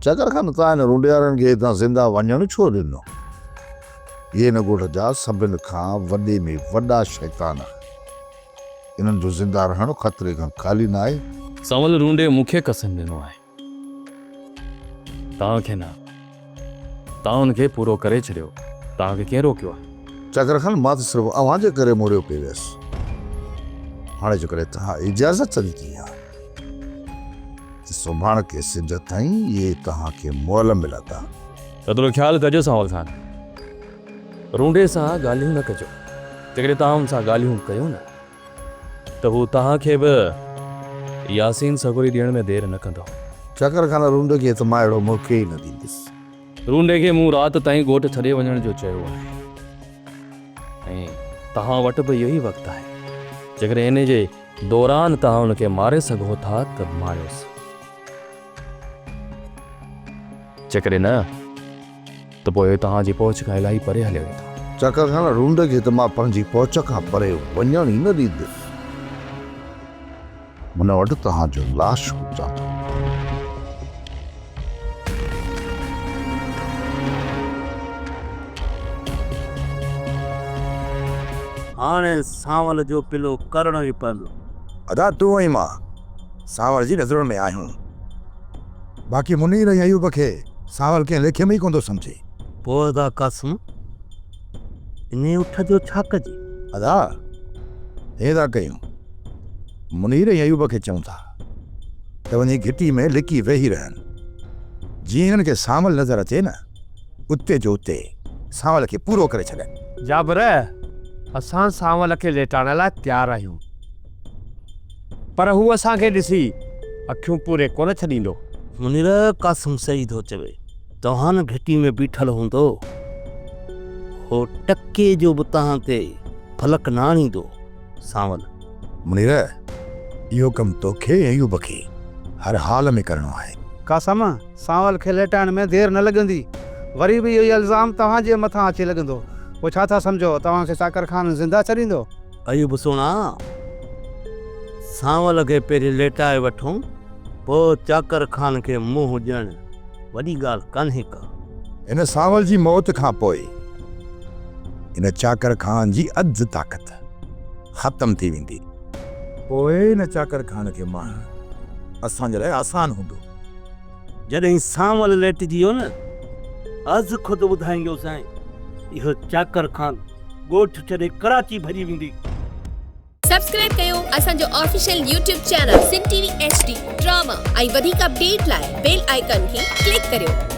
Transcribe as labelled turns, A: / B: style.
A: چاڪر خان، توهان هن رونڊيارن کي هتان زنده وڃڻ ڇو ڏنو؟ اهي هن ڳوٺ جا سڀن کان وڏي ۾ وڏا شيطان آهن. انهن جو زنده رهڻ خطري کان خالي ناهي.
B: سانول رونڊي مون کي قسم ڏنو آهي. توهان کي نه. توهان ان کي پورو ڪري ڇڏيو. توهان کي ڪنهن روڪيو آهي؟
A: چاڪر خان، مان ته صرف اوهان جي ڪري مڙيو پئي ويس. هاڻي جيڪڏهن توهان اجازت ڏني ها ته سڀاڻڪي سج تائين اهي توهان کي مئل ملندا.
B: ايترو خيال ڪجو سانول خان. رونڊي سان ڳالهيون نه ڪجو. جيڪڏهن توهان ان سان ڳالهيون ڪيون نه ته هو توهان کي به ياسين سڳوري ڏيڻ ۾ دير نه ڪندو.
A: چاڪر خان، رونڊي کي ته مان اهڙو موقعو ئي نه ڏيندس.
B: رونڊي کي مون رات تائين ڳوٺ ڇڏي وڃڻ جو چيو آهي ۽ توهان وٽ به اهو ئي وقت آهي. جيڪڏهن انهي جي دوران توهان ان کي ماري سگهو ٿا ته ماريوس. جيڪڏهن نه ته پوء توهان جي پهچ کان الاهي پري هليو ويندو.
A: چاڪر خان، رونڊ کي ته مان پنهنجي پهچ کان پري وڃڻ ئي نه ڏيندس. هن وٽ توهان جو لاش پهچان ٿو.
C: هاڻي سانول جو پلو ڪرڻو ئي پوندو.
D: ادا تون ۽ مان سانول جي نظرن ۾ آهيون. باقي منير ۽ ايوب کي سانول ڪنهن ليکي ۾ ئي ڪونه ٿو سمجهي.
C: پوء ادا قاسم، انهيء اٺ جو ڇا ڪجي؟
D: ادا، ائين ٿا ڪيون، منير ۽ ايوب کي چئون ٿا ته وڃي گهٽي ۾ لڪي ويهي رهن. جيئن هنن کي سانول نظر اچي نه، اتي جو اتي سانول کي پورو ڪري ڇڏين.
E: جابر، اسان سانول کي ليٽائڻ لاء تيار آهيون. پر هو اسان کي ڏسي اکيون پوري ڪونه ڇڏيندو.
C: منير، قاسم صحيح ٿو چوي. توهان نه گهٽي ۾ بيٺل هوندو، هو ٽڪي جو به توهان تي فلڪ نه آڻيندو. سانول.
D: منير، اهو ڪم توکي ۽ ايوب کي هر حال ۾ ڪرڻو آهي.
E: قاسم، سانول کي ليٽائڻ ۾ دير نه لڳندي. وري به اهو ئي الزام توهان جي مٿان اچي لڳندو. پوء ڇا ٿا سمجهو، توهان کي چاڪر خان زنده ڇڏيندو؟
C: ايوب سهڻا، سانول کي پهرين ليٽائي وٺون، پوء چاڪر خان کي منهن ڏيڻ وڏي ڳالهه ڪانهي ڪا.
D: هن سانول جي موت کان پوء هن چاڪر خان جي اڌ طاقت ختم ٿي ويندي. پوء هن چاڪر خان کي مارڻ اسان جي لاء آسان هوندو.
C: جڏهن سانول ليٽجي ويو نه، از خود ٻڌائيندوسانء، اهو چاڪر خان ڳوٺ ڇڏي ڪراچي ڀڄي ويندي.
F: سبسڪرائب ڪيو اسان جو official YouTube channel Sindh T V H D drama ۽ وڌيڪ اپڊيٽ لاء بيل آئيڪان کي ڪلڪ ڪريو.